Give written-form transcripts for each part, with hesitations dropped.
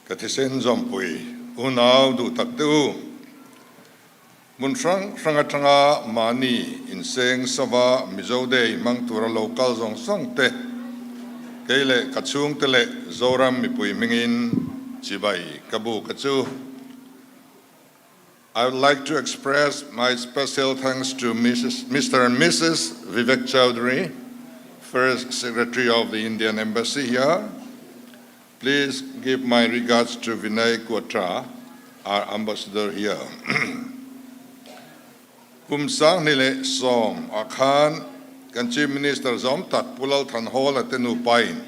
Ka thisen zawmpui unau duh tak te u. Hmun hrang hrang atanga mahni inseng sava Mizo Day hmang tura lo kal zawng zawng te, kei leh ka chhungte leh Zoram mipui hmingin chibai ka buk a chu. I would like to express my special thanks to Mr and Mrs Vivek Chaudhary, First Secretary of the Indian Embassy here. Please give my regards to Vinay Kwatra, our ambassador here. Kum 2010 ah khan kan Chief Minister zawm tak Pu Lal Thanhawla te nupain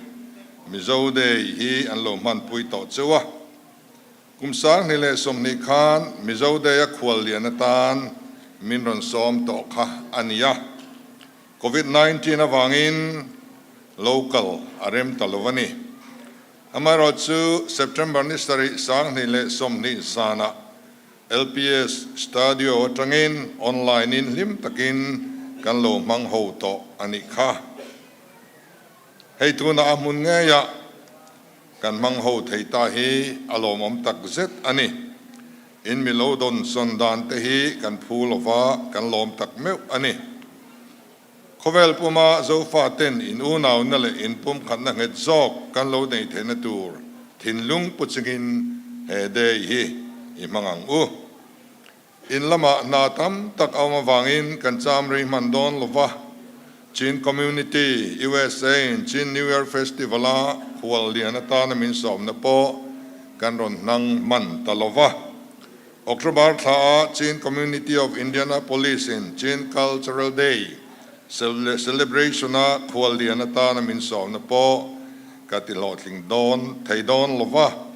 Mizo Day hi an lo hmanpui tawh cheu a. Kum 2020 khan Mizo Day a khual lian atan min rawn sawm tawh kha a ni a. Covid 19 avangin local a rem ta lo a ni. Amaherawhchu September ni sarih 2020 zanah LPS Studio atangin online in hlim takin kan lo hmang ho tawh a nih kha. Hei tunah a hmun ngeiah kan hmang ho thei ta hi a lawmawm tak zet a ni. In mi lo dawn sawn dan te hi kan phu lova kan lawm tak meuh a ni. Khawvel puma Zofa ten in unauna leh in pumkhatna nghet zawk kan lo nei theihna tur thinlung pu chungin he day hi i hmang ang u. In lamah hna tam tak a awm avangin kan cham rei hman dawn lova, Chin Community USA in Chin New Year Festival a khual lian atana min sawmna pawh kan rawn hnang hman ta lova. October thla a Chin Community of Indianapolis in Chin Cultural Day Celebration a khual lian atana min sawmna pawh ka ti hlawhtling dawn thei dawn lova.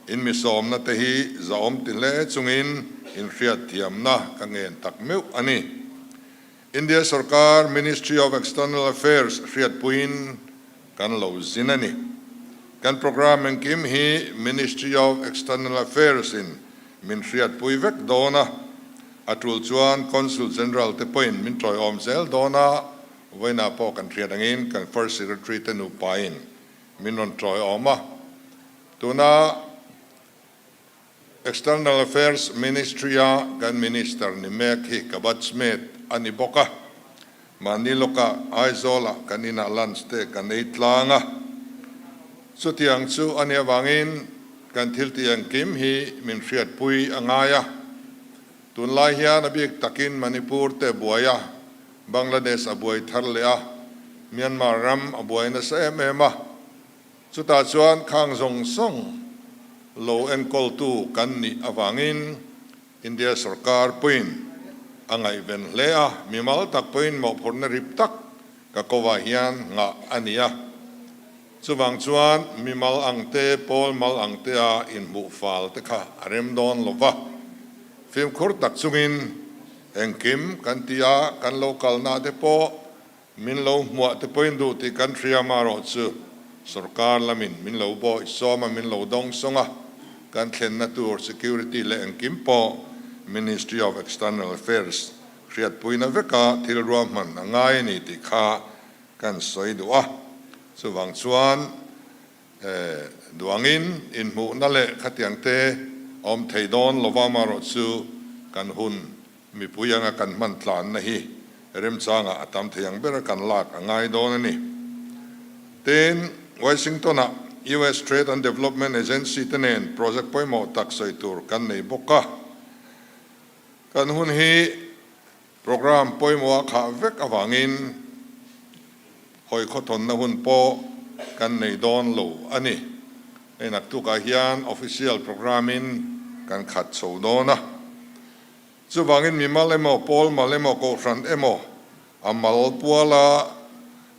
In mi sawmna te hi zahawm ti hle chungin inhriatthiamna ka ngen tak meuh a ni. India sorkar Ministry of External Affairs hriatpuiin kan lo zin a ni. Kan programme engkim hi Ministry of External Affairs in min hriatpui vek dawn a, a tul chuan Consul General te pawhin min tawiawm zel dawn a, vawiinah pawh kan hriat angin kan First Secretary te nupain min rawn tawiawm a. Tuna External Affairs Ministry-a kan Minister ni mek hi ka batchmate a ni bawk a. Mahni lawkah Aizawlah kan inah lunch te kan ei tlang a. Chutiang chu a nih avangin kan thiltih engkim hi min hriatpui a ngai a. Tunlai hian a bik takin Manipur te buai a, Bangladesh a buai thar leh a, Myanmar ram a buai nasa em em a. Chutah chuan khang zawng zawng lo enkawltu kan nih avangin India sorkar pawhin a ngaihven hle a, mimal tak pawhin mawhphurhna rip tak ka kovah hian nghah a ni a. Chuvang chuan mimal ang te, pawl mal ang tea inhmuh fal te kha a rem dawn lo va. Fimkhur tak chungin engkim kan ti a, kan lo kalna te pawh Min lo hmuah te pawhin duh tih kan hria marawh chu sorkar lamin min lo bawih sawm a, min lo dawng sawng a, kan thlenna tur security leh engkim pawh Ministry of External Affairs hriatpuina veka thil ruahman a ngai a ni tih kha kan sawi duh a. Chuvang chuan duangin inhmuhna leh khatiang te a awm thei dawn lova marawh chu kan hun Mipui anga kan hman tlanna hi remchangah a tam thei ang bera kan lak a ngai dawn a ni. Tin, Washington-ah US Trade and Development Agency te nen project pawimawh tak sawi tur kan nei bawk a. Kan hun hi program pawimawh a khah vek avangin hawi khawthawnna hun pawh kan nei dawn lo a ni. Hei naktukah hian official program-in kan khat chho dawn a. Chuvangin mimal emaw, pawl mal emaw, kohhran emaw, a mal puala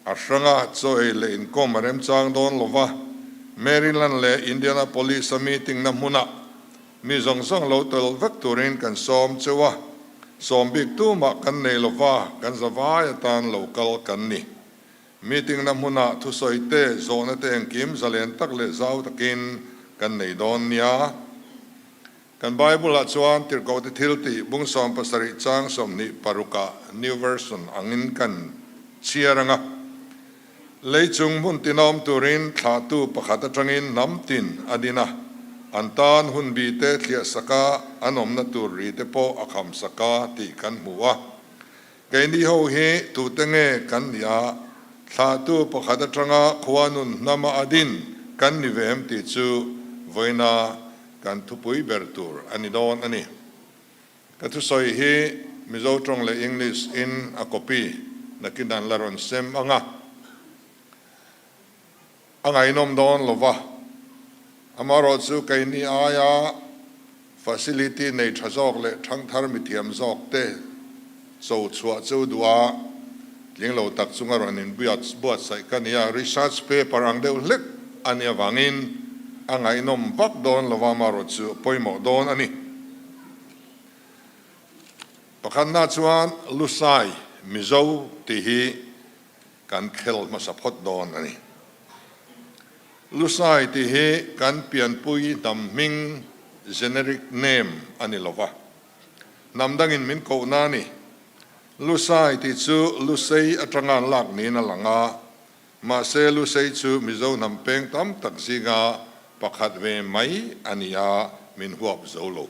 a hranga chaw ei leh inkawm a remchang dawn lo va, Maryland leh Indianapolis-a meeting-na hmunah mi zawng zawng lo tel vek turin kan sawm cheu a, sawm bik tumah kan nei lo va, kan zavai atan lo kal kan ni. Meeting-na hmunah thusawi te, zawhna te engkim zalen tak leh zau takin kan nei dawn nia. Kan Bible-ah chuan Tirhkohte thiltih bung 17 chang 26 ah New Version angin kan chhiar ang a. Lei chung hmun tinawm turin thlahtu pakhat atangin hnam tin a din a. An tan hun bi te thliah sak a, an awmna tur ri te pawh a kham sak a tih kan hmu a. Keini ho hi tute nge kan nih a, thlahtu pakhat atanga khua nun hnama a din kan ni ve em tih chu vawiina kan thupui ber tur a ni dawn a ni. Ka thusawi hi Mizo tawng leh English in a copy nakin an la rawn sem ang a. A ngaihnawm dawn lo va, amaherawh chu keini aia facility nei tha zawk leh thangthar mithiam zawk te cho chhuah chu duh a, tling lo tak chunga rawn inbuatsaih ka ni a, research paper ang deuh hlek a nih avangin a ngaihnawm vak dawn lo va, amaherawh chu a pawimawh dawn a ni. Pakhatna chuan Lusai Mizo tih hi Kan khel hmasa phawt dawn a ni. Lusai tih hi kan pianpui hnam hming, generic name, a ni lova. Hnam dangin min kohna a ni. Lusai tih chu Lusei atanga an lak niin a lang a, mahse Lusei chu Mizo hnam peng tam tak zinga pakhat ve mai a ni a, min huap zo lo.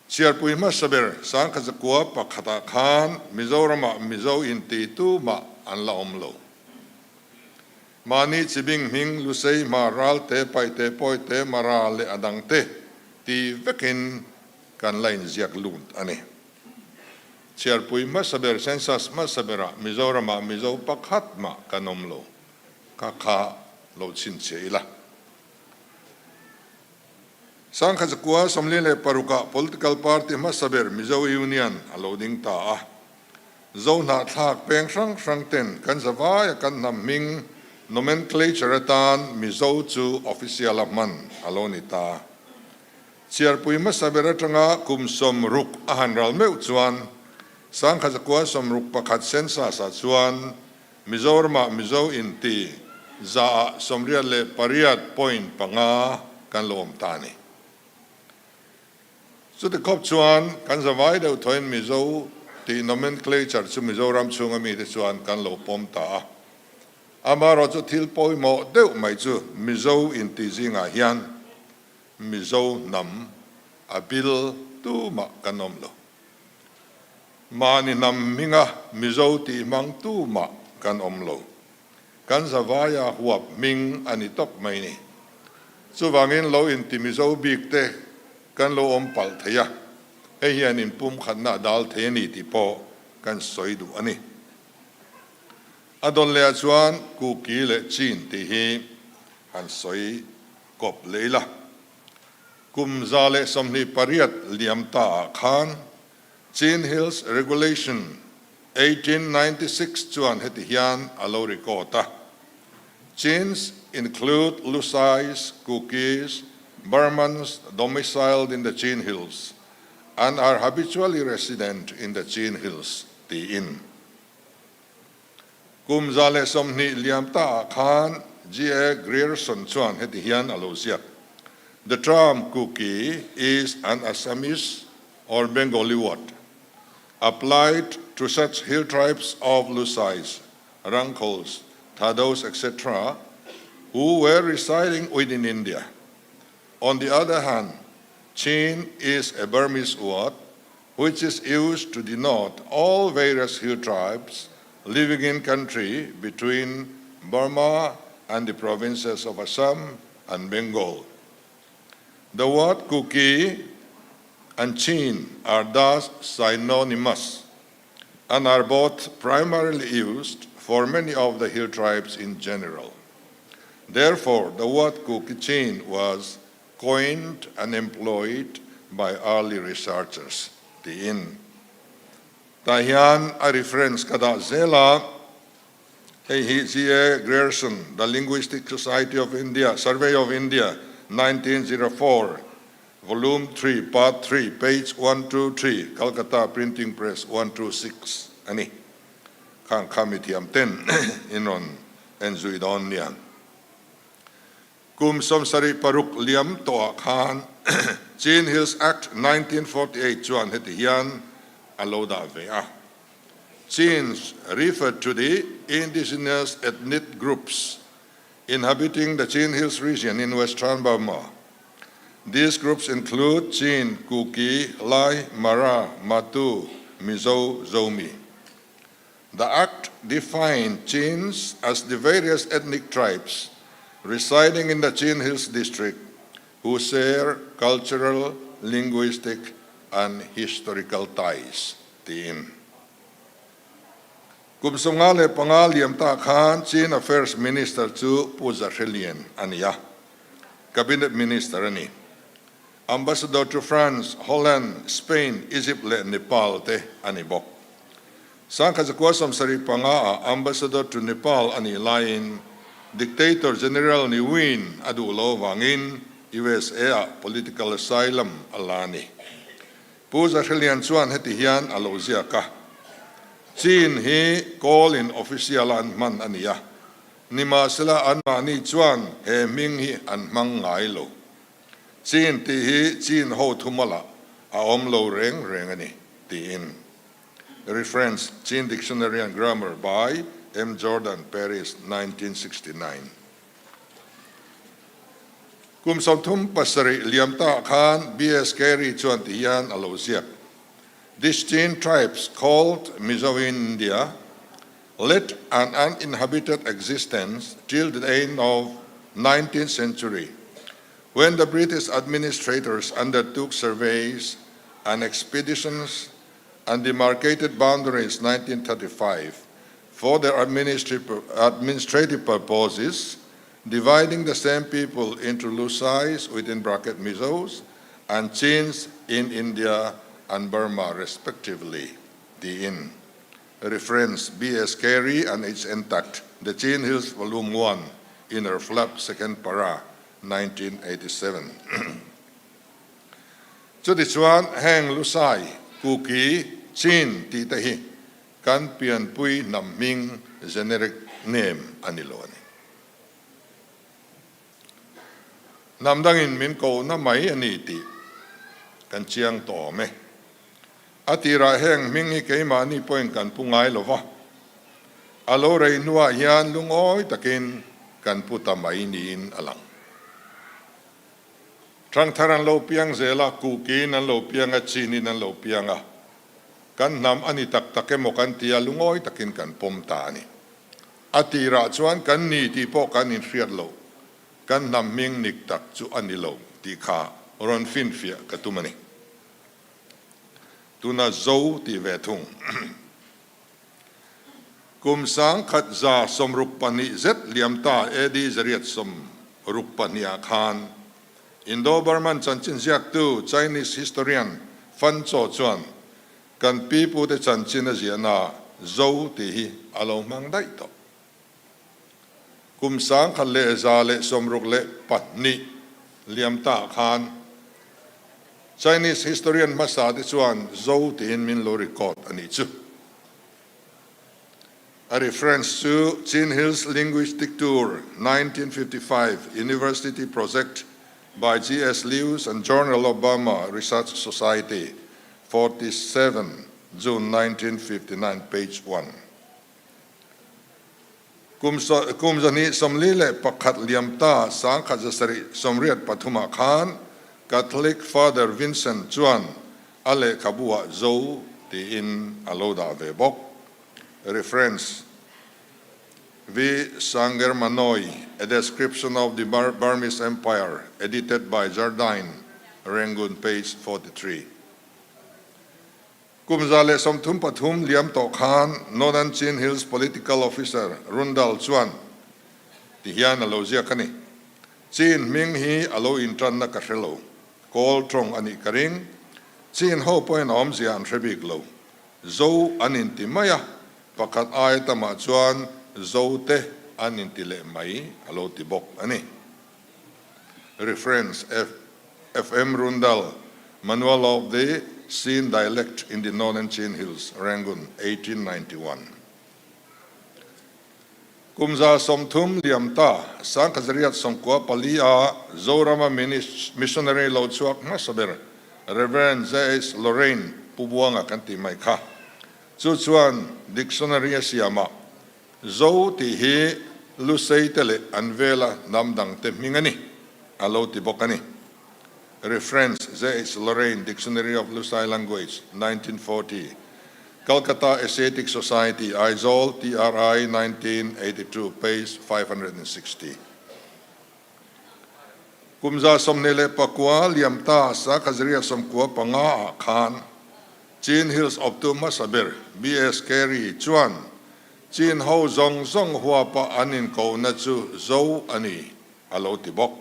Chhiarpui hmasa ber Sangkhazakua pakhatah khan Mizoramah Mizo inti tumah an la awm lo. Mahni chibing hming Lusei, Hmar, Ralte, Paite, Pawite, Mara leh a dangte ti vekin kan la inziak lut a ni. Chhiarpui hmasa ber Census hmasa berah Mizoramah Mizo pakhat mah kan awm lo. Kha kha lo chhinchhiah ila. Sangkhazakua 46 ah political party hmasa ber Mizo Union a lo ding ta a. Zo hnahthlak peng hrang hrang ten kan zavaia kan hnam hming nomenclature atan Mizo chu official a hman a lo ni ta. Chhiarpui hmasa ber atanga kum 60 a han ral meuh chuan Sangkhazakua 61 census ah chuan Mizoramah Mizo inti zaah 88.5 kan lo awm ta a ni. Chuti khawp chuan kan zavai deuh thawin Mizo tih nomenclature chu Mizoram chhunga mite chuan kan lo pawm ta a. Amaherawh chu thil pawimawh deuh mai chu Mizo inti zingah hian Mizo hnam a bil tumah kan awm lo. Mahni hnam hminga Mizo tih hmang tumah kan awm lo. Kan zavaia huap hming a ni tawp mai ni. Chuvangin lo inti Mizo bik te kan lo awm palh thei a, hei hian inpumkhatna a dal thei a ni tih pawh kan sawi duh a ni. A dawn lehah chuan Kuki leh Chin tih hi han sawi kawp leh ila. Kum 128 liam ta ah khan Chin Hills Regulation 1896 chuan heti hian a lo record a, Chins include Lusais, Kukis, Burmans domiciled in the Chin Hills and are habitually resident in the Chin Hills tiin. Kum 120 liam ta ah khan GA Grierson chuan heti hian a lo ziak, The term Kuki is an Assamese or Bengali word applied to such hill tribes of Lusais, Rangkhols, Thados etc. Who were residing within India. On the other hand, Chin is a Burmese word which is used to denote all various hill tribes living in country between Burma and the provinces of Assam and Bengal. The word Kuki and Chin are thus synonymous and are both primarily used for many of the hill tribes in general. Therefore, the word Kuki Chin was coined and employed by early researchers tiin tah hian a reference ka dah zel a, hei hi GA Grierson, The Linguistic Society of India, Survey of India, 1904, Volume 3, Part 3, page 123, Calcutta Printing Press, 126 a ni. Khang kha mithiam ten in rawn en zui dawn nia. Kum 76 liam tawhah khan Chin Hills Act 1948 chuan heti hian a lo dah ve a, Chins referred to the indigenous ethnic groups. inhabiting the Chin Hills region in western Burma. These groups include Chin, Kuki, Lai, Mara, Matu, Mizo, Zomi. The Act defined Chins as the various ethnic tribes residing in the Chin Hills district who share cultural, linguistic and historical ties, tiin. Kum 55 liam ta khan Chin Affairs Minister chu Pu Za Hre Lian a ni a, Cabinet Minister a ni. Ambassador to France, Holland, Spain, Egypt leh Nepal te a ni bawk. 1975 ah Ambassador to Nepal a nih laiin Dictator General Ne Win a duh lo avangin USA ah political asylum a la a ni. Pu Zahrelian chuan heti hian a lo ziak a, Chin hi kawl in official a an hman a ni a, nimahsela anmahni chuan he hming hi an hmang ngai lo. Chin tih hi Chin ho thumalah a awm lo reng reng a ni, tiin. Reference, Chin Dictionary and Grammar by M. Jordan, Paris, 1969. Kum 37 liam ta khan B.S. Carey chuan ti hian a lo ziak. These Chin tribes called Mizo in India led an uninhabited existence till the end of 19th century when the British administrators undertook surveys and expeditions and demarcated boundaries 1935 for their administrative purposes, dividing the same people into Lusais within bracket Mizos and Chins in India and Burma respectively. Tiin. Reference, B.S. Carey and Its Intact, The Chin Hills Volume 1, Inner Flap, Second Para, 1987. Chutichuan heng Lusai, Kuki, Chin tih te hi kan pianpui hnam hming, generic name, a ni lo a ni. Hnam dangin min kohna mai a ni tih kan chiang tawh awm e. A tirah heng hming hi keimahni pawhin kan pu ngai lo va, a lo rei hnuah hian lungawi takin kan pu ta mai niin a lang. Thangthar an lo piang zel a, Kukiin an lo piang a, Chinin an lo piang a. Kan hnam a ni tak tak emaw kan ti a, lungawi takin kan pawm ta a ni. A tirah chuan kan ni tih pawh kan inhriat loh, kan hnam hming nik tak chu a ni lo tih kha rawn finfiah ka tum a ni. Tuna Zo tih ve thung. Kum 1162 zet liam ta AD 862 ah khan Indo-Burman chanchin ziaktu Chinese historian Fan Cho chuan kan pipute chanchin a ziahna Zo tih hi a lo hmang daih tawh. Kum 1162 liam ta ah khan Chinese historian hmasa te chuan Zo tiin min lo record a nih chu. A reference chu Chin Hills Linguistic Tour, 1955, University Project by GS Lewis and Journal of Burma Research Society, 47, June 1959, page 1. Kum 241 liam ta 1783 ah khan Catholic Father Vincent chuan a lehkhabu ah Zo tiin a lo dah ve bawk. Reference, V. Sangermanoi, A Description of the Burmese Empire, edited by Jardine, Rangoon, page 43. Kum 133 liam tawh khan Northern Chin Hills Political Officer Rundal chuan ti hian a lo ziak a ni. Chin hming hi a lo intanna ka hre lo. Kawl tawng a nih ka ring. Chin ho pawhin a awmzia an hre bik lo. Zo an inti mai a, pakhat aia tamah chuan Zo te an inti leh mai a lo ti bawk a ni. Reference, FM Rundal, Manual of the Chin Dialect in the Northern Chin Hills, Rangoon, 1891. Kum 130 liam ta, 1894 a Zorama Missionary lo chhuak hmasa ber Rev. JH Lorraine Pu Buanga kan tih mai kha. Chu chuan dictionary a siamah Zo tih hi Lusei te leh an vela hnam dangte hming a ni, a lo ti bawk a ni. Reference, ZH Lorrain, Dictionary of Lusai Language, 1940, Calcutta Asiatic Society, Aizawl, TRI, 1982, page 560. Kum 29 liam ta Sakhazaria 95 ah khan Chin Hills awptu hmasa ber BS Carey chuan Chin ho zawng zawng huapa an inkohna chu Zo a ni a lo ti bawk.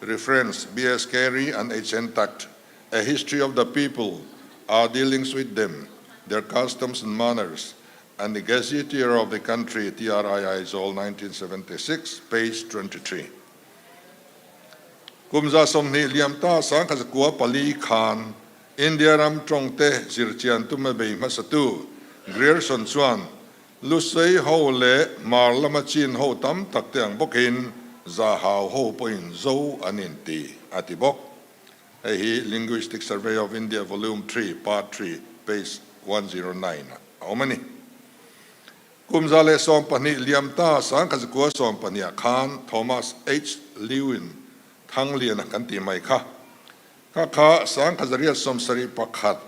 Reference, BS Carey and HN Tact, A History of the People, Our Dealings with Them, Their Customs and Manners, and the Gazetteer of the Country, TRI Aizawl, 1976, page 23. Kum 20 liam ta 1904 khan India ram tawngte zirchian tuma bei hmasatu Grierson chuan Lusei ho leh Hmar lama Chin ho tam tak te ang bawkin Zahau ho pawhin Zo an inti a ti bawk. Hei hi Linguistic Survey of India Volume Three, Part Three, page 109 ah a awm a ni. Kum 112 liam ta 1912 ah khan Thomas H. Lewin Thangliana kan tih mai kha Kha kha 1971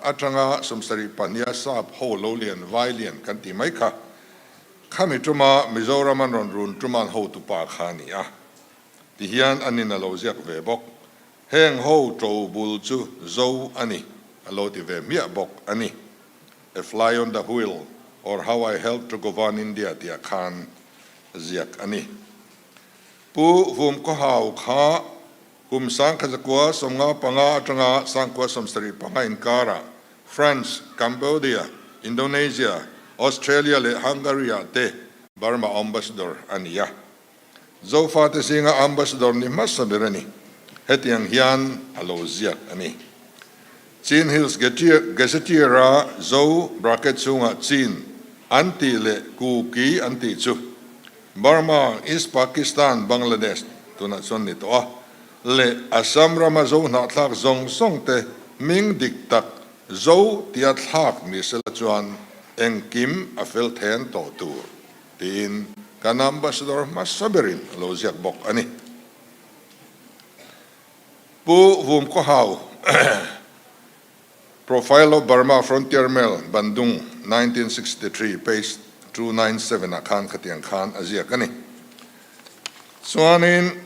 atanga 72 a sap ho lo lian vai lian kan tih mai kha. Khami tuma Mizoram an rawn run tuman hotupa kha a ni a. Tihian an in a lo ziak ve bawk. Heng ho to bul chu Zo a ni a lo ti ve hmiah bawk a ni. A Fly on the Wheel or How I Helped to Govern India tih ah khan ziak a ni. Pu Vumkawhau kha Kum 1995 atanga 1975 inkarah France, Cambodia, Indonesia, Australia leh Hungary-ah te Burma Ambassador a ni a. Zofate zinga Ambassador ni hmasa ber a ni. Hetiang hian a lo ziak a ni. Chin Hills Gazetteer-a Zo bracket chhungah Chin an tih leh Kuki an tih chu Burma, East Pakistan, Bangladesh, tunah chuan ni tawh a, leh Assam rama Zo hnahthlak zawng zawng te hming dik tak Zo tia thlak ni sela chuan engkim a fel then tawh tur tiin kan Ambassador hmasa berin a lo ziak bawk a ni. Pu Vumkawhau Profile of Burma Frontier Mail, Bandung, 1963, page 297 ah khan khatiang khan a ziak a ni. Chuanin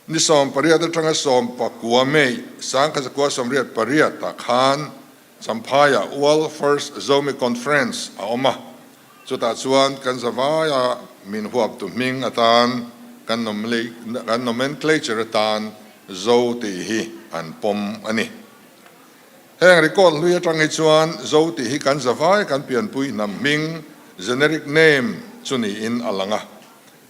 ni 18 atanga 19 May 1988 ah khan Champhaiah World First Zomi Conference a awm a, chutah chuan kan zavaia min huaptu hming atan kan nomenclature atan Zo tih hi an pawm a ni. Heng record hlui atang hi chuan Zo tih hi kan zavai kan pianpui hnam hming, generic name, chu niin a lang a.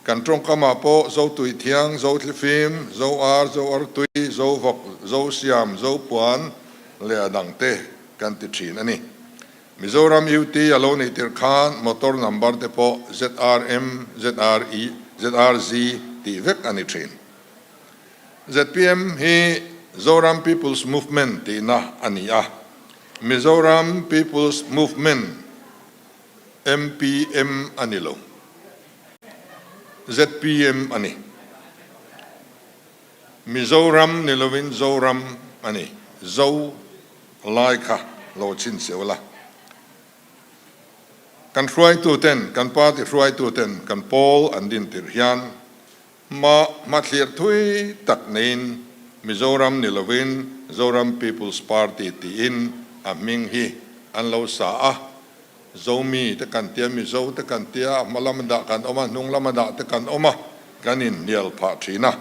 Kan tawngkamah pawh Zo Tuithiang, Zo Thlifim, Zo Ar, Zo Artui, Zo Vawk, Zo Siam, Zo Puan leh a dangte kan ti thin a ni. Mizoram UT a lo nih tirh khan motor number te pawh ZRM, ZRE, ZRZ tih vek a ni thin. Zpm hi Zoram People's Movement tihna a ni a, Mizoram People's Movement, MPM, a ni lo, zpm a ni. Mizoram ni lovin Zoram a ni, Zo lai kha lo chhinchhiau la. Kan hruaituten, kan party hruaituten kan pawl an din tirh hian Hma hmathlir thui tak neiin Mizoram ni lovin Zoram People's Party tiin a hming hi an lo sa a. Zomi te kan tia, Mizo te kan tia, a hma lama dah kan awm a, hnung lama dah te kan awm a, kan inhnial phah thin a.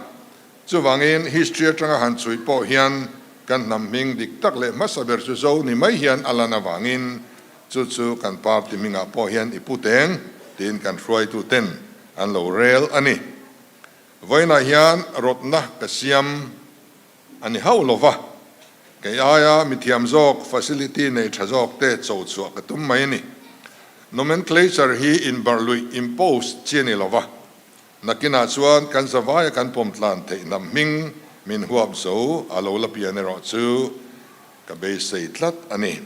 Chuvangin history atanga han chhui pawh hian kan hnam hming dik tak leh hmasa ber chu Zo ni mai hian a lan avangin chu chu kan party hmingah pawh hian i pu teng tiin kan hruaitu ten An lo rel a ni. Vawiinah hian rawtna ka siam a ni hauh lo va, kei aia mithiam zawk facility nei tha zawk te cho chhuah ka tum mai a ni. Nomenclature hi inbarhluih, impose, chi a ni lo va, nakinah chuan kan zavaia kan pawm tlan theih hnam hming min huap zo a lo la pian erawh chu ka beisei tlat a ni.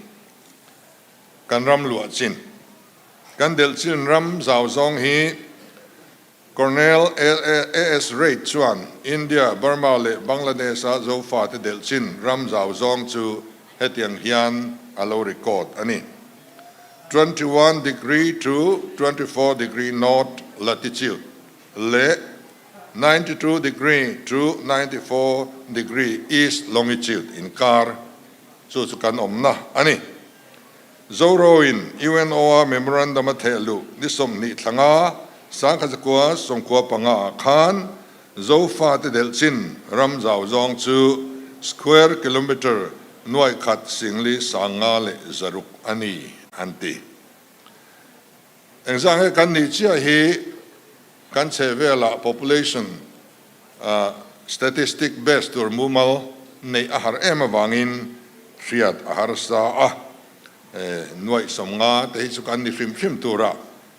Kan ram luah chin. Kan delh chin ram zau zawng hi Colonel AS Reid chuan India, Burma leh Bangladesh-a Zofate delhchin ram zau zawng chu hetiang hian a lo record a ni, 21 degree to 24 degree north latitude leh 92 degree to 94 degree east longitude inkar chu chu kan awmna a ni. Zoroin UNO-a memorandum a theh luh ni 20 thlanga 1995 ah khan Zofate delhchin ram zau zawng chu square kilometre nuaih khat singli 5600 a ni, an ti. Engzah nge kan nih chiah hi kan chhehvelah population statistic base tur mumal neih a har em avangin hriat a harsa a, nuaih 50 te hi chu kan ni hrim hrim tura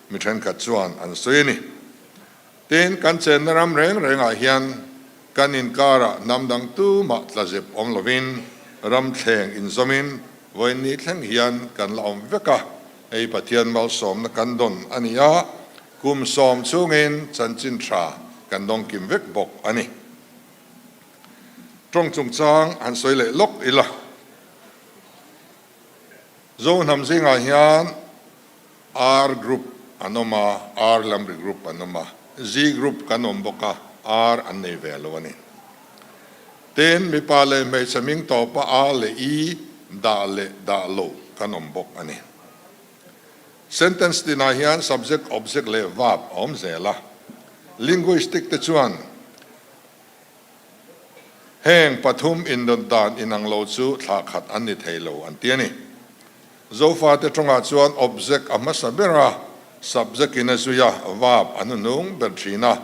mi thenkhat chuan an sawi a ni. Tin, kan chenna ram reng rengah hian kan inkarah hnam dang tumah tlazep awm lovin ram thleng inzawmin vawiin thleng hian kan la awm vek a, hei Pathian malsawmna kan dawn a ni a, kum 10 chhungin chanchin tha kan dawng kim vek bawk a ni. Tawng chungchang han sawi leh lawk ila. Zo hnam zingah hian R group an awm a, R lamri group an awm a, Z group kan awm bawk a, R an nei ve lo a ni. Tin, mipa leh hmeichhe hming tawpa A leh I dah leh dah lo kan awm bawk a ni. Sentence tinah hian subject, object leh verb a awm zel a. Linguistic te chuan heng pathum indawt dan inang lo chu thlah khat an ni thei lo an ti a ni. Zofate tawngah chuan object a hmasa ber a, subject in a zui a, verb a hnuhnung ber thin a.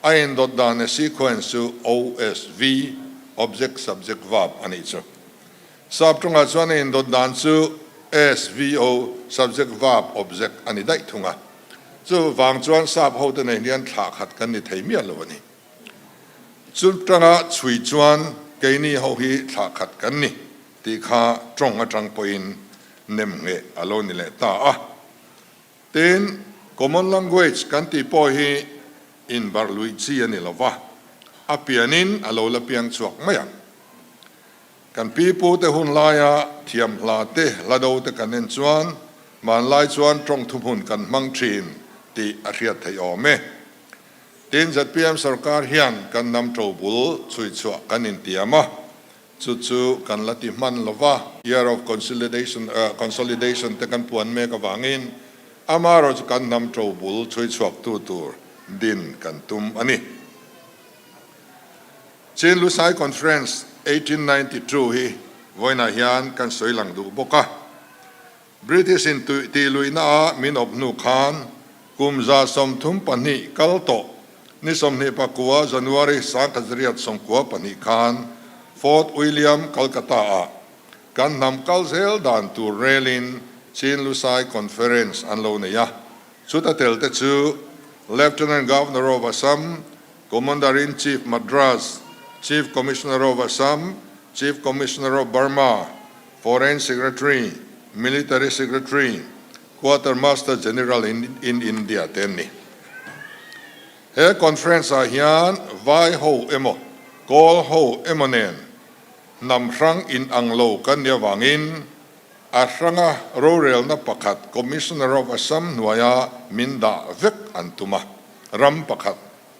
A indawt dan a sequence chu OSV, object subject verb, a nih chu. Sap tawngah chuan a indawt dan chu SVO, subject verb object, a ni daih thung a. Chuvang chuan sap hote nei hian thlah khat kan ni thei miah lo a ni. Chu tanga chhui chuan keini ho hi thlah khat kan ni tih kha tawng atang pawhin nem ngheh a lo ni leh ta a. Tin, common language kan tih pawh hi inbarh luih chi a ni lo va, a pianin a lo la piang chhuak mai ang. Kan pi pute hun laia thiam hla te, hla do te kan en chuan hmanlai chuan tawng thuhmun kan hmang thin tih a hriat theih awm e. Tin, zpm sorkar hian kan hnam to bul chhui chhuah kan intiam a, chu chu kan la ti hman lo va. Year of Consolidation Consolidation te kan puan mek avangin amaherawhchu kan hnam to bul chhui chhuak tu tur din kan tum a ni. Chin Lusai Conference 1892 hi vawiinah hian kan sawi lang duh bawk a. British in tih luihna a min awp hnu khan kum 132 kal tawh ni 29 January 1992 khan Fort William, Calcutta ah kan hnam kal zel dan tur relin Chin Lusai Conference an lo nei a. Chuta tel te chu Lieutenant Governor of Assam, Commander-in-Chief Madras, Chief Commissioner of Assam, Chief Commissioner of Burma, Foreign Secretary, Military Secretary, Quarter Master General in in India te an ni. He conference ah hian vai ho emaw, kawl ho emaw nen hnam hrang in ang lo kan nih avangin a hranga rorelna pakhat Commissioner of Assam hnuaia min dah vek an tum a, ram pakhat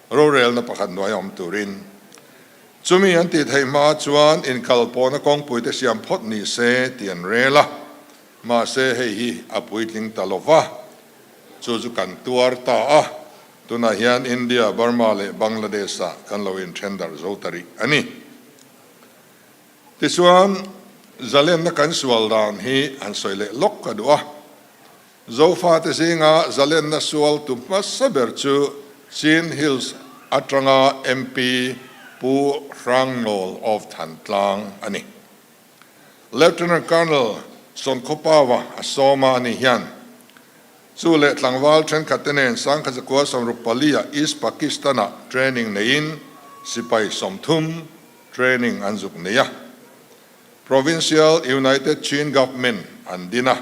rorelna pakhat hnuaia awm turin. Chumi an tih theih hma chuan inkal pawhna kawngpuite siam phawt ni se tih an rel a, mahse hei hi a puitling ta lo va, chu chu kan tuar ta a, tunah hian India, Burma leh Bangladesh-ah kan lo inthen darh zo ta rih a ni. Tichuan, zalenna kan sual dan hi han sawi leh lawk ka duh a. Zofate zinga zalenna sual tu hmasa ber chu Chin Hills atanga MP Pu Hrangnawl of Thantlang a ni. Lieutenant Colonel Sonkhawpawa a sawma a ni hian chu leh tlangval thenkhatte nen 1964 ah East Pakistan-ah training neiin sipai 30 training an zuk nei a. Provincial United Chin Government an din a,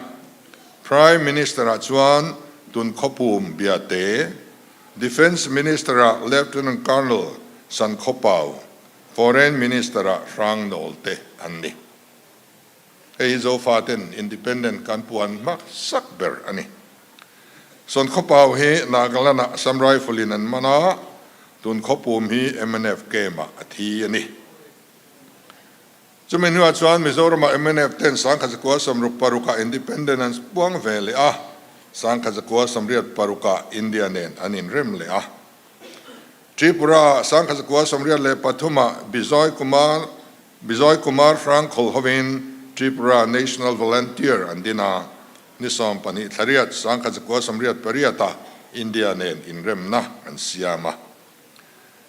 Prime Minister ah chuan tun khawpum Biate, Defence Minister-ah Lieutenant Colonel Sankhawpau, Foreign Minister-ah Hrangnawl te an ni. Hei hi Zofaten Independent kan puan hmasak ber a ni. Sawnkhawpau hi Nagaland-ah Assam Rifle-in an man a, tun khawpum hi mnf camp-ah a thi a ni. Chumi hnuah chuan Mizoramah mnf ten 1966-ah Independent an puang ve leh a, 1988-ah India nen an inrem leh a. Tripura-ah 1983-ah Bijoy Kumar Bijoy Kumar Hrangkhawl hovin Tripura National Volunteer an din a, ni 12 thlariat 1988-ah India nen inremna an siam a.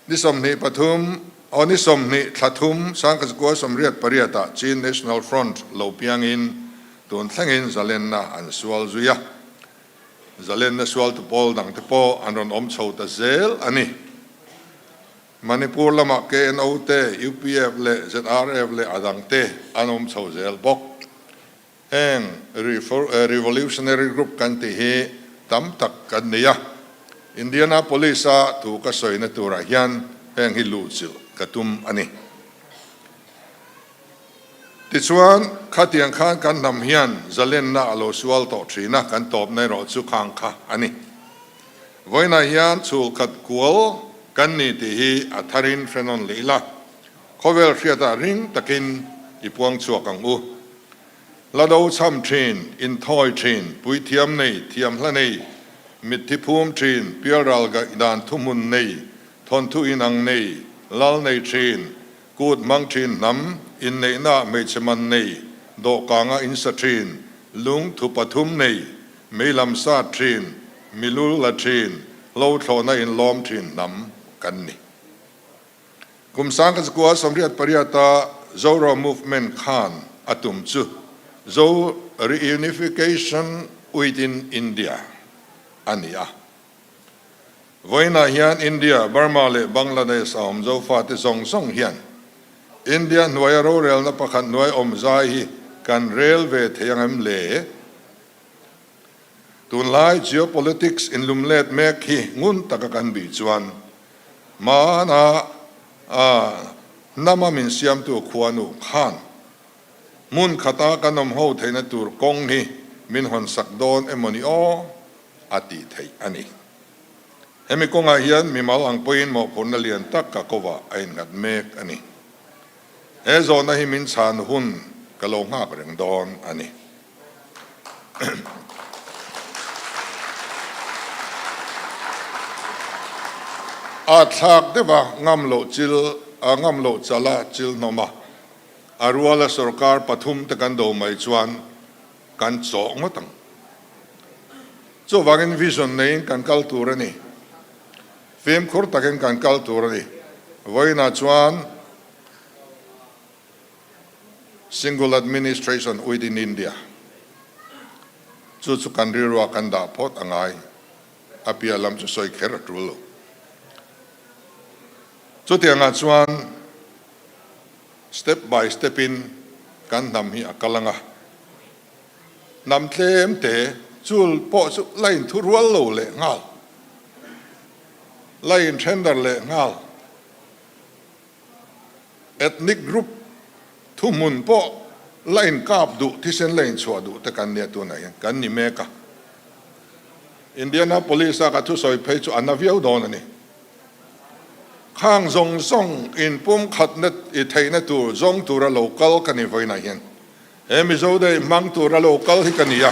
Ni 23 aw ni 20 thla thum 1988-ah Chin National Front lo piangin tun thlengin zalenna an sual zui a. Zalenna sualtu pawl dangte pawh an rawn awm chho ta zel a ni. Manipur lamah KNO te, UPF leh ZRF leh a dangte an awm chho zel bawk. Heng revolutionary group kan tih hi tam tak kan nei a, Indianapolis-a thu ka sawina turah hian heng hi luhchilh ka tum a ni. Tichuan, khatiang khan kan hnam hian zalenna a lo sual tawh thin a, kan tawpna erawh chu khang kha a ni. Vawiinah hian chhul khat kual kan ni tih hi a tharin hre nawn leh ila, khawvel hriatah ring takin i puang chhuak ang u. Hla do chham thin, inthawi thin, puithiam nei, thiamhla nei, mitthi phum thin, pialral gaihdan thuhmun nei, thawnthu inang nei, lal nei thin, Kut hmang thin hnam, inneihna hmeichhe man nei, dawhkanga in sa thin, lung thu pathum nei, mei lam sat thin, mi lul la thin, hlo thlawhna in lawm thin hnam kan ni. Kum 1988-a Zoro Movement khan a tum chu Zo Reunification within India a ni a. Vawiinah hian India, Burma leh Bangladesh a awm Zofate zawng zawng hian India hnuaia rorelna pakhat hnuai awm zai hi kan rel ve thei ang em le? Tunlai geopolitics inlumlet mek hi ngun taka kan bih chuan hmana hnama min siamtu khuanu khan hmun khata kan awm ho theihna tur kawng hi min hawnsak dawn emaw ni aw? a tih theih a ni. Hemi kawngah hian mimal ang pawhin mawhphurhna lian tak ka kovah a innghat mek a ni. He zawhna hi min chhan hun ka lo nghak reng dawn a ni. A thlak deuh a, ngam loh chil, a ngam loh chala chil hnawm a, a ruala sorkar pathum te kan do mai chuan kan chawh ngawt ang. Chuvangin vision neiin kan kal tur a ni. Fimkhur takin kan kal tur a ni. Vawiinah chuan Single Administration within India chu chu kan rilruah kan dah phawt a ngai. A piah lam chu sawi kher a tul lo. Chutiangah chuan Step by step in kan hnam hi a kal ang a, hnam tlem te chul pawh chu la in thu rual lo leh nghal, la in thendar leh nghal, ethnic group thuhmun pawh la in kap duh, thisen la in chhuah duh te kan nia tunah hian kan ni mek a. Indianapolis a ka thusawi phei chu a na viau dawn a ni. Khang zawng zawng inpumkhatna i theihna tur zawng tura lo kal ka ni vawiinah hian he Mizo Day hmang tura lo kal hi ka ni a.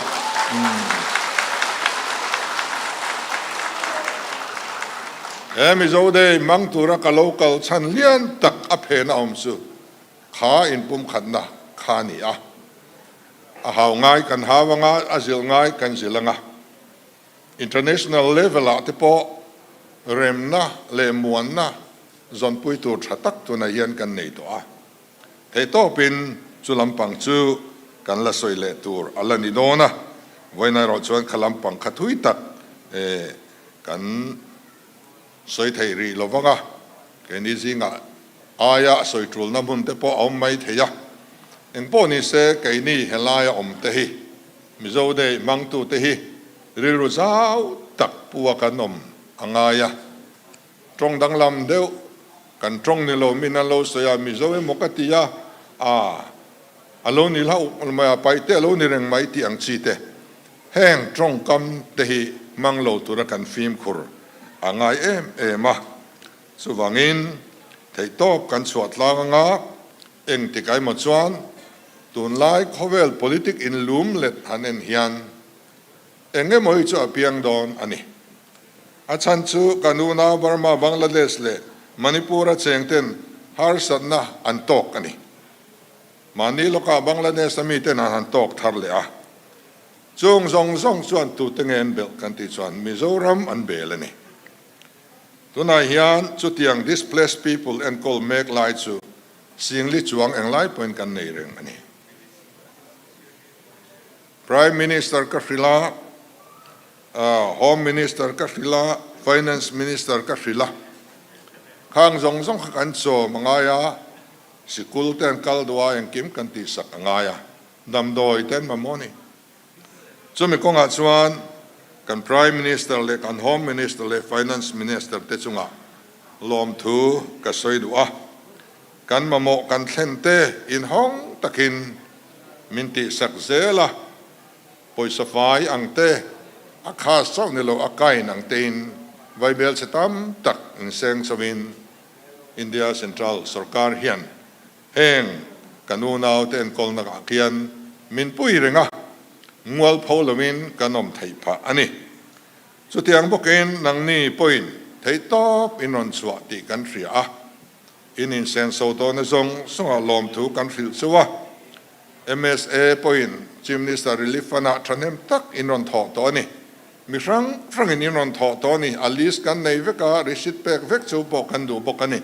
He Mizo Day hmang tura ka lo kal chhan lian tak a phena awm chu kha inpumkhatna kha a ni a. A hau ngai kan hau anga, a zilh ngai kan zilh anga. International level ah te pawh remna leh muanna zawnpui tur tha tak tunah hian kan nei tawh a. Theihtawpin chu lampang chu kan la sawi leh tur a la ni dawn a, vawiin erawh chuan kha lampang kha thui tak kan sawi thei rih lo vang a, keini zingah aia sawi tulna hmun te pawh a awm mai thei a. Engpawh ni se keini helaia awm te hi Mizo Day hmangtute hi rilru zau tak pu a kan awm. a ngai a. Tawng danglam deuh kan tawng ni lo min an lo sawi a, Mizo emaw ka ti a, a a lo ni hlauh mai a, paihte a lo ni reng mai tih ang chi te. Heng tawngkam te hi hmang lo tura kan fimkhur a ngai em em a. Chuvangin theihtawp kan chhuah tlang anga engtik emaw chuan tunlai khawvel politic inlum let han en hian eng emaw hi chu a piang dawn a ni. A chhan chu kan unau Burma, Bangladesh leh Manipur-a chengten harsatna an tawk a ni. Mahni lawkah Bangladesh-a miten an han tawk thar leh a. Chung zawng zawng chuan tute nge an belh kan tih chuan Mizoram an bel a ni. Tunah hian chutiang displaced people enkawl mek lai chu Singli chuang englai pawhin kan nei reng a ni. Prime Minister ka hrilh a, Home Minister ka hrilh a, Finance Minister ka hrilh a. Khang zawng zawng kha kan chawm a ngai a, sikul te an kal duh a, engkim kan tihsak a ngai a, damdawi te an mamawh a ni. Chumi kawngah chuan kan Prime Minister leh kan Home Minister leh Finance Minister te chungah lawmthu ka sawi duh a, kan mamawh kan thlen te inhawng takin min tihsak zel a, pawisa fai ang te, a khas chauh ni lo a kain ang tein vaibel chhe tam tak inseng chauhin India Central sorkar hian Heng kan unaute enkawlna ah khian min pui reng a, mualpho loin kan awm theih phah a ni. Chutiang bawkin nangni pawhin theihtawp in rawn chhuah tih kan hria a, in insenso tawhna zawng zawngah lawmthu kan hrilh chu a. MSA pawhin Chief Minister Relief Fund-ah thahnem tak in rawn thawh tawh a ni. Mi hrang hrangin in rawn thawh tawh a ni. A list kan nei vek a, receipt pek vek chu pawh kan duh bawk a ni.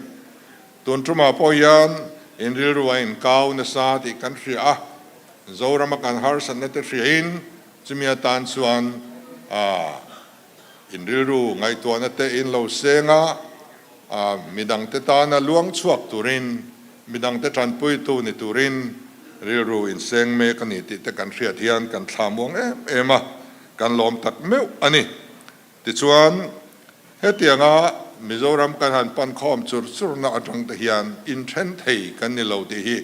Tun tumah pawh hian in rilru a inkau nasa tih kan hria a, Zorama kan harsatna te hriain chumi atan chuan in rilru ngaihtuahna te in lo seng a, midangte tana luang chhuak turin, midangte tanpuitu ni turin rilru in seng mek a ni tih te kan hriat hian kan thla muang em em a, kan lawm tak meuh a ni. Tichuan, hetianga Mizoram kan han pan khawm chur churna atang te hian inthen thei kan ni lo tih hi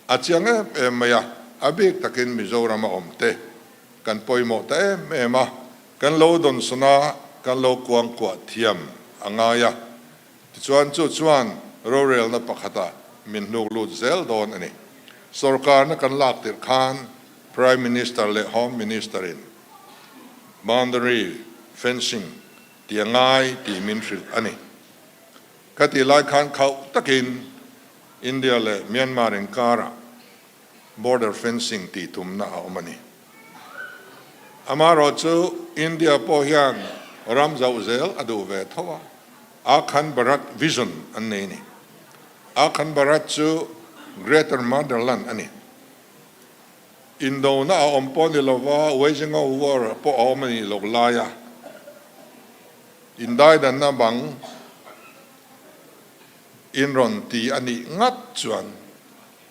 a chiang em em mai a, a bik takin Mizoram a awm te kan pawimawh ta em em a, kan lo dawnsawn a, kan lo kuangkuah thiam a ngai a. Tichuan, chu chuan rorelna pakhatah min hnuk lut zel dawn a ni. Sorkarna kan lak tirh khan Prime Minister leh Home Minister-in Boundary fencing tih a ngai tih min hrilh a ni. Ka tih lai khan khauh takin India leh Myanmar inkarah border fencing tih tumna a awm a ni. Amaherawh chu India pawh hian ram zauh zel a duh ve tho a, Akhand Bharat vision an nei a ni. Akhand Bharat chu Greater Motherland a ni. Indona a awm pawh ni lova, waging of war pawh a awm a nih loh laia indaidanna bang in rawn ti a nih ngat chuan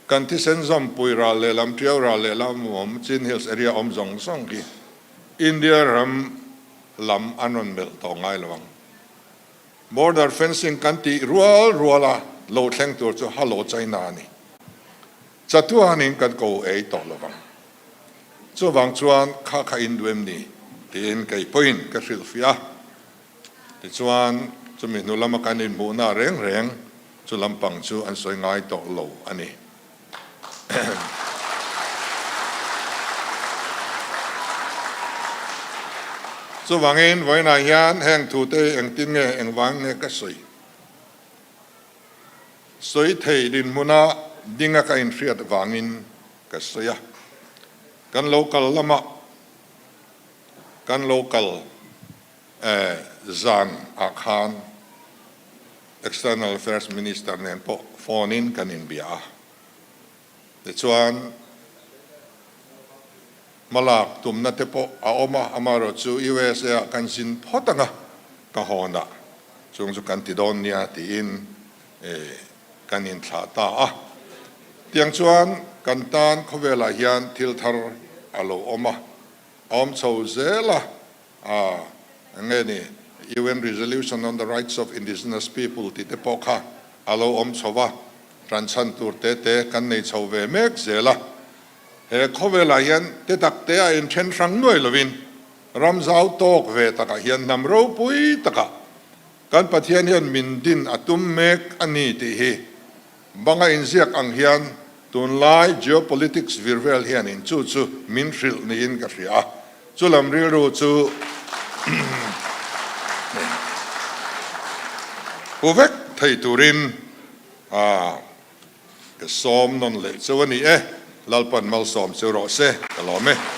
kan thisen zawmpui ral lehlam, Tiau ral lehlam awm, Chin Hills area awm zawng zawng hi India ram lam an rawn melh tawh ngai lo ang. Border fencing kan tih rual ruala lo thleng tur chu Hello China a ni. Chatuanin kan ko ei tawh lo vang. Chuvang chuan kha kha in duh em ni? tiin kei pawhin ka hrilhfiah a. Tichuan, chumi hnu lama kan inhmuhna reng reng chu lampang chu an sawi ngai tawh lo a ni. Chuvangin vawiinah hian heng thute hi engtin nge engvang nge ka sawi? Sawi thei dinhmuna dinga ka inhriat vangin ka sawi a. Kan lo kal lamah kan lo kal zan ah khan External Affairs Minister nen pawh phone in kan inbia a. Tichuan hmalak tumna te pawh a awm a, amaherawh chu USA ah kan zin phawt ang a, ka hawnah chung chu kan ti dawn nia tiin kan inthlah ta a. Tiang chuan kan tan khawvelah hian thil thar a lo awm a, a awm chho zel a, eng nge ni? UN Resolution on the Rights of Indigenous People tih te pawh kha a lo awm chho va, ṭanchhan tur te te kan nei chho ve mek zel a. He khawvelah hian te tak te a inṭhen hrang nuai lovin ram zau tawk ve takah hian hnam ropui takah kan Pathian hian min din a tum mek a ni tih hi banga inziak ang hian tunlai geopolitics vir vel hianin chu chu min hrilh niin ka hria a, chu lam rilru chu pu vek thei turin a Ka sawm nawn leh cheu a ni e, Lalpan malsawm cheu rawh se, ka lawm e.